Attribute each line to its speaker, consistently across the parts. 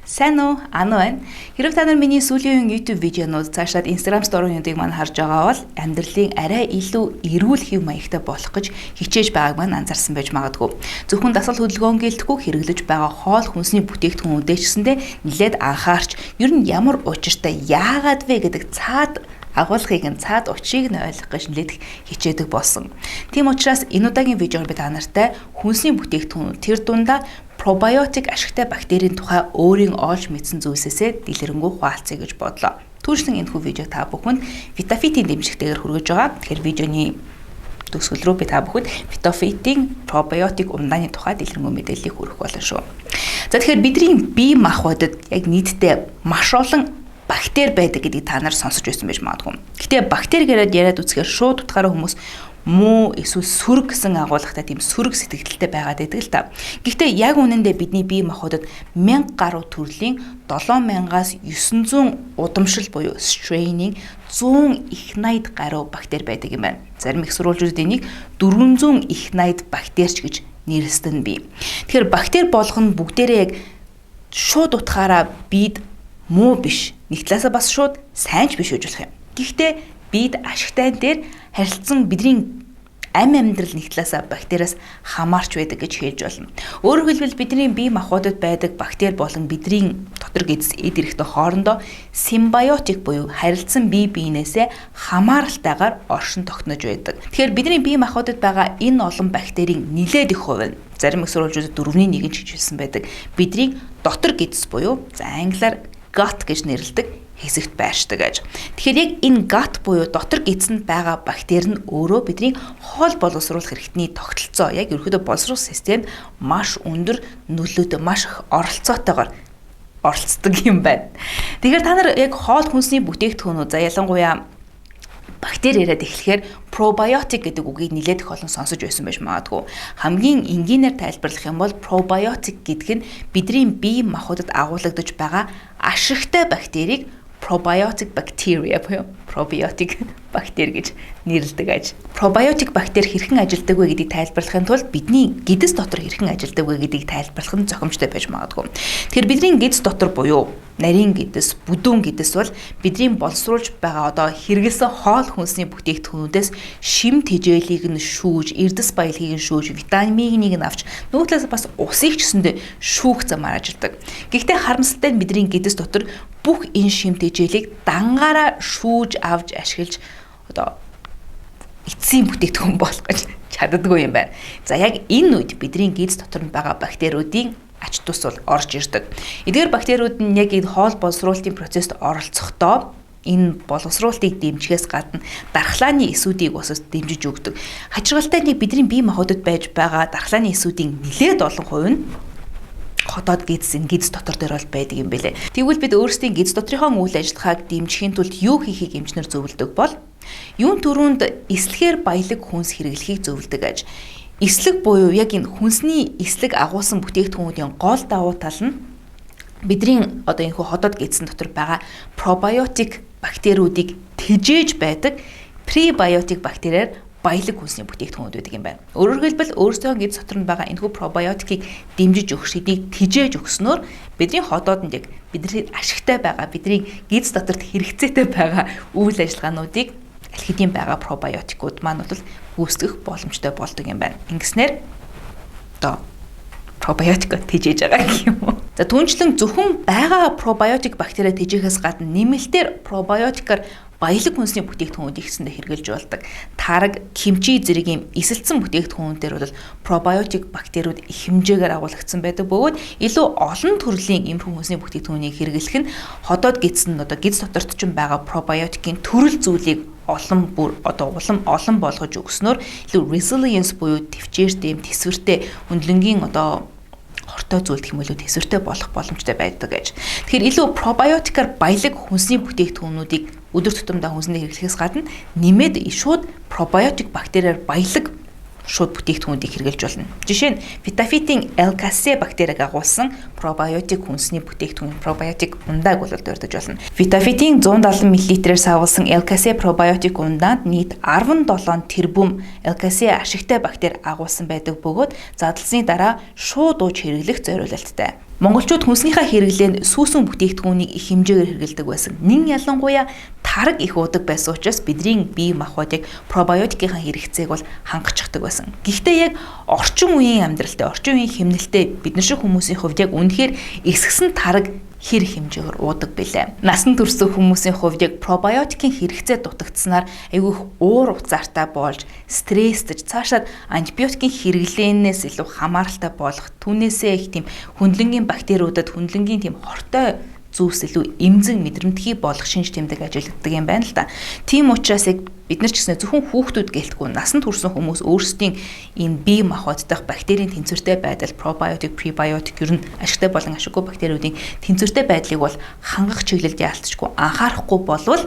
Speaker 1: Сайн уу? Ану байна. Хэрв та нар миний сүүлийн үеийн YouTube видеонууд, цаашаад Instagram story-нуудыг маань харж байгаа бол амьдралын арай илүү эрүүл хэв маягтай болох гэж хичээж байгааг маань анзаарсан байж магадгүй. Зөвхөн дасгал хөдөлгөөн гэлтгүй хэрэглэж байгаа хоол хүнсний бүтээгдэхүүнүүдээ ч гэсэндээ нэлээд анхаарч, ер нь ямар учиртай, яагаад вэ гэдэг цаад агуулгыг нь, цаад учрыг нь ойлгох гэж нэлээд хичээдэг болсон. Тийм учраас энэ удаагийн видеоор би та нартай хүнсний бүтээгдэхүүн, тэр дундаа пробиотик ашигтай бактерийн тухай өөрийн олж мэдсэн зүйлсээсээ дэлгэрэнгүй хуваалцъя гэж бодлоо. Түүнчлэн энэхүү видеог та бүхэнд Vitafit-ийн дэмжлэгтэйгээр хүргэж байгаа. Тэгэхээр видеоны төгсгөл рүү би та бүхэнд Vitafit-ийн пробиотик ундааны тухай дэлгэрэнгүй мэдээллийг хүргэх болно шүү. За, тэгэхээр бидний бие махбодод яг нийтдээ маш олон бактери байдаг гэдгийг та нар сонсож байсан байж магадгүй. Гэхдээ бактери яриад яриад үзэхээр шууд утгаараа хүмүүс муу эсвэл сөрөг гэсэн агуулгатай тийм сөрөг сэтгэгдэлтэй байгаад байдаг л та. Гэхдээ яг үнэндээ бидний бие махбодод 1000 гаруй төрлийн, 7000-аас 900 удамшил буюу strain-ийн 100 их 80 гаруй бактери байдаг юм байна. Зарим их сурвалжууд энийг 400 их 80 бактерич гэж нэрлэдэг нь бий. Тэгэхээр бактери болгоно бүгдээрээ яг шууд утгаараа бид муу биш. Нэг талаасаа бас шууд сайн ч биш гэж болох юм. Гэхдээ бид ашигтай дээр харилцан бидний ам амьдрал нэг талаасаа бактериас хамаарч байдаг гэж хэлж болно. Өөрөөр хэлбэл, бидний бие махбодод байдаг бактери болон бидний дотор гэдэс эд эрхтэн хоорондоо симбиотик буюу харилцан бие биенээсээ хамааралтайгаар оршин тогтнож байдаг. Тэгэхээр бидний бие махбодод байгаа энэ олон бактерийн нилээд их хувь нь, зарим их сурвалжуудад 4-ний 1 ч гэж хэлсэн байдаг, бидний дотор гэдэс буюу за англиар gut гэж нэрлэдэг хэсэгт байршдаг гэж. Тэгэхээр яг энэ gut буюу дотор гэдэсэнд байгаа бактери нь өөрөө бидний хоол боловсруулах эрхтний тогтолцоо, яг ерөнхийдөө боловсруулах системд маш өндөр нөлөөтэй, маш их оролцоотойгоор оролцдог юм байна. Тэгэхээр та нар яг хоол хүнсний бүтээгдэхүүнүүд, за ялангуяа бактери яриад эхлэхээр пробиотик гэдэг үгийг нэлээд их олон сонсож байсан байж магадгүй. Хамгийн энгийнээр тайлбарлах юм бол пробиотик гэдэг нь бидний бие махбодод агуулгадаж байгаа ашигтай бактерийг probiotic bacteria буюу пробиотик бактери гэж нэрлэдэг аж. Пробиотик бактери хэрхэн ажилладаг вэ гэдгийг тайлбарлахын тулд бидний гэдэс дотор хэрхэн ажилладаг вэ гэдгийг тайлбарлах нь зохимжтой байж магадгүй. Тэгэхээр бидний гэдэс дотор буюу нарийн гэдэс, бүдүүн гэдэс бол бидний боловсруулж байгаа, одоо хэрэглэсэн хоол хүнсний бүтээгдэхүүнүүдээс шим тэжээлийг нь шүүж, эрдэс баялагийг нь шүүж, витаминыг нь авч, нөгөө талаас бас усыг ч гэсэндээ шүүх замаар ажилладаг. Гэхдээ харамсалтай нь бидний гэдэс дотор бүх энэ шим тэжээлийг дангаараа шүүж авч ашиглаж одоо эцсийн бүтээгдэхүүн болох гэж чаддаггүй юм байна. За, яг энэ үед бидний гэдэс дотор нь байгаа бактериудын ач тус бол орж ирдэг. Эдгээр бактериуд нь яг энэ хоол боловсруулалтын процесст оролцохдоо энэ боловсруулалтыг дэмжихээс гадна дархлааны эсүүдийг бас дэмжиж өгдөг. Хачиргалтай нэг бидний бие махбодод байж байгаа дархлааны эсүүдийн нэлээд олон хувь нь хотоод гэдэс, энэ гэдэс дотор дээр бол байдаг юм билээ. Тэгвэл бид өөрсдийн гэдэс дотрынхоо үйл ажиллагааг дэмжихийн тулд юу хийхийг эмчнэр зөвлөдөг бол юун түрүүнд эслэгээр баялаг хүнс хэрэглэхийг зөвлөдөг аж. Эслэг буюу яг энэ хүнсний эслэг агуулсан бүтээгдэхүүнүүдийн гол давуу тал нь бидний одоо энэ хотод гэдсэн дотор байгаа пробиотик бактериудыг тэжээж байдаг пребиотик бактериар баялаг хүнсний бүтээгдэхүүнүүд байдаг юм байна. Өөрөөр хэлбэл, өөрсдөө гэдэс дотор нь байгаа энэхүү пробиотикийг дэмжиж өгөх, шидийг тэжээж өгснөөр бидний ходоодонд яг бидний ашигтай байгаа, бидний гэдэс доторт хэрэгцээтэй байгаа үйл ажиллагаануудыг аль хэдийн байгаа пробиотикууд маань бол гүйцэтгэх боломжтой болдог юм байна. Ингэснээр одоо пробиотик тэжээж байгаа гэх юм уу. За, түүнчлэн зөвхөн байгаа пробиотик бактери тэжээхээс гадна нэмэлтээр пробиотикаар баялаг хүнсний бүтээгдэхүүнүүд ихсэндээ хэрэглэж болдог. Тараг, кимчи зэрэг юм эсэлтсэн бүтээгдэхүүн дээр бол пробиотик бактериуд их хэмжээгээр агуулгдсан байдаг бөгөөд илүү олон төрлийн иймэрхүү хүнсний бүтээгдэхүүнийг хэрэглэх нь ходоод гэдсэн нь одоо гэдэс доторт ч байгаа пробиотикийн төрөл зүйлийг олон бүр одоо улам олон болгож өгснөөр илүү resilience буюу тэвчээртэй, юм тэсвэртэй, өндлөнгийн одоо хортой зүйл гэх юм уу, тэсвэртэй болох боломжтой байдаг гэж. Тэгэхээр илүү пробиотикаар баялаг хүнсний бүтээгдэхүүнүүдийг өдөр тутамдаа хүнсэндээ хэрэглэхээс гадна нэмээд шууд пробиотик бактериар баялаг шууд бүтээгдэхүүнүүдийг хэрэглэж болно. Жишээ нь Vitafit-ийн L. casei бактерийг агуулсан пробиотик хүнсний бүтээгдэхүүн, пробиотик ундааг бол дурдаж болно. Vitafit-ийн 170 мл-ээр савлсан L. casei пробиотик ундаанд нийт 17 тэрбум L. casei ашигтай бактери агуулсан байдаг бөгөөд задлсны дараа шууд ууж хэрэглэх зориулалттай. Монголчууд хүнснийхээ хэрэглээнд сүүсэн бүтээгдэхүүнийг их хэмжээгээр хэрэглэдэг байсан. Нин ялангуяа тараг их уудаг байсан учраас бидний бие махбод яг пробиотикийн хэрэгцээг бол хангацдаг байсан. Гэхдээ яг орчин үеийн амьдралтай, орчин үеийн хэмнэлтэд бид нар шиг хүмүүсийн хувьд яг үнэхээр эсгсэн тараг хэр хэмжээгээр уудаг билээ. Насан турш хүмүүсийн хувьд яг пробиотикийн хэрэгцээ дутагдсанаар айгүй их уур уцаартай болж, стресстэж, цаашаад антибиотикийн хэрэглээнээс илүү хамааралтай болох, түүнээсээ их тийм хөндлөнгийн бактериудад хөндлөнгийн тийм хортой зүйлс илүү эмзэг мэдрэмтгий болох шинж тэмдэг ажиглагддаг юм байна л да. Тийм учраас яг бид нар ч гэсэн зөвхөн хүүхдүүд гэлтгүй насанд хүрсэн хүмүүс өөрсдийн ийм бие махбод дахь бактерийн тэнцвэртэй байдал, пробиотик, пребиотик ер нь ашигтай болон ашиггүй бактериудын тэнцвэртэй байдлыг бол хангах чиглэлд яалтчгүй анхаарахгүй болвол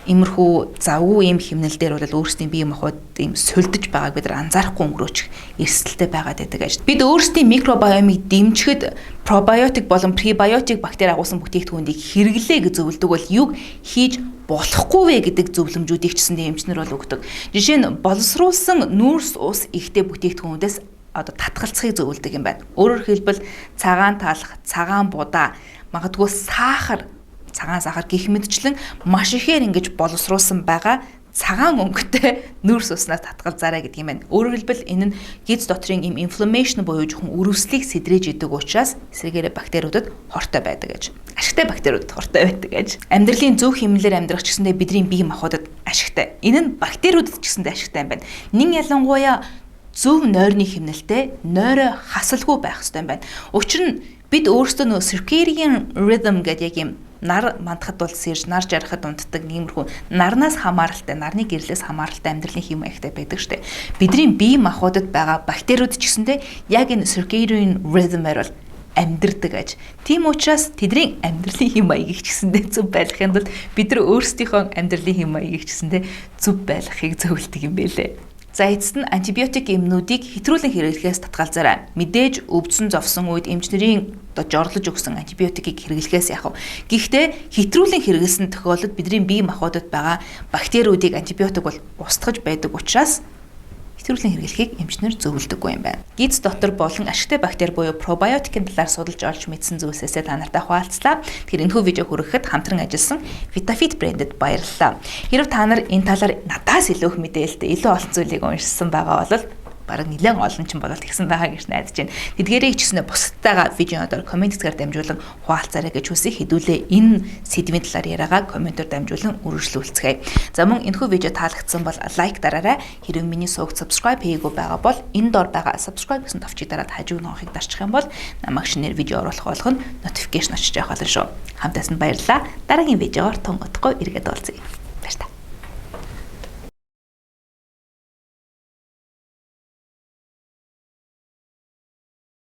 Speaker 1: иймэрхүү завгүй ийм хэмнэл дээр бол өөрсдийн бие махбод ийм сулдаж байгааг бид нар анзаарахгүй өнгөрөөчих эрсдэлтэй байгаад байдаг гэж. Бид өөрсдийн микробиомыг дэмжихэд пробиотик болон пребиотик бактери агуулсан бүтээгдэхүүнийг хэрэглээ гэж зөвлөдөг бол юг хийж болохгүй вэ гэдэг зөвлөмжүүдийг ч гэсэн эмчнэр бол өгдөг. Жишээ нь боловсруулсан нүүрс ус ихтэй бүтээгдэхүүнүүдээс одоо татгалцахыг зөвлөдөг юм байна. Өөрөөр хэлбэл цагаан талх, цагаан будаа, магадгүй сахар, цагаан сахар гих мэтчлэн маш ихээр ингэж боловсруулсан байгаа цагаан өнгөтэй нүүрс уснаас татгалзаарай гэдэг юм байна. Өөрөөр хэлбэл энэ нь гиз дотрын им inflammation буюу жоохон үрэвслийг сэдрээж идэг учраас эсрэгээрээ бактериудад хортой байдаг гэж. Ашигтай бактериудад хортой байдаг гэж. Амьдралын зөв хэмнэлээр амьдрах ч гэсэндээ бидний бие махбодод ашигтай. Энэ нь бактериудад ч гэсэндээ ашигтай юм байна. Нин ялангуяа зөв нойрны хэмнэлтэй нойроо хасалгүй байх хэрэгтэй юм байна. Учир нь бид өөрсдөө нөө circadian rhythm гэдэг яг юм нар мандахад бол сэрж, нар жаргахад унтдаг иймэрхүү нарнаас хамааралтай, нарны гэрлээс хамааралтай амьдралын хэв маягтай байдаг штэ. Бидний бие махбодод байгаа бактериуд ч гэсэндээ яг энэ circadian rhythm-ээр бол амьдрдаг аж. Тийм учраас тэдний амьдралын хэв маягийг ч гэсэндээ зөв байлгахын тулд бид нар өөрсдийнхөө амьдралын хэв маягийг ч гэсэндээ зөв байлгахыг зөвлөдөг юм байлээ. За эцэст нь антибиотик эмнүүдийг хэтрүүлэн хэрэглэхээс татгалзаарай. Мэдээж өвдсөн зовсон үед эмч нарын одоо жорлож өгсөн антибиотикийг хэрэглэхээс яах вэ? Гэхдээ хэтрүүлэн хэрэглэсэн тохиолдолд бидний бие махбодод байгаа бактериудыг антибиотик бол устгаж байдаг учраас хэтрүүлэн хэрэглэхийг эмчнэр зөвлөдөггүй юм байна. Гиз дотор болон ашигтай бактери буюу пробиотикийн талаар судалж олж мэдсэн зүйлсээсээ та нартай хуваалцлаа. Тэгэхээр энэхүү видео хүргэхэд хамтран ажилласан Vitafit брэндэд баярлалаа. Хэрв та нар энэ талаар надаас илүү их мэдээлэлтэй, илүү олон зүйлийг уншсан байгаа бол бараг нэлээд олон ч болол тэгсэн байгаа гэж найдаж байна. Тэдгээрийг ч гэснээр бусдтайгаа видеоноор comment хэсгээр дамжуулан хуваалцаарай гэж хүсье. Хэдүүлээ энэ сэдвийн талаар яриагаа comment оор дамжуулан үргэлжлүүлцгээе. За мөн энэхүү видео таалагдсан бол like дараарай. Хэрвээ миний сувагт subscribe хийгээгүй байгаа бол энэ доор байгаа subscribe гэсэн товчийг дараад хажуу нохыг дарчих юм бол намайг шинээр видео оруулах болгоно notification очиж явах болно шүү. Хамт байсан баярлалаа. Дараагийн видеогоор тун удахгүй эргээд уулзъя.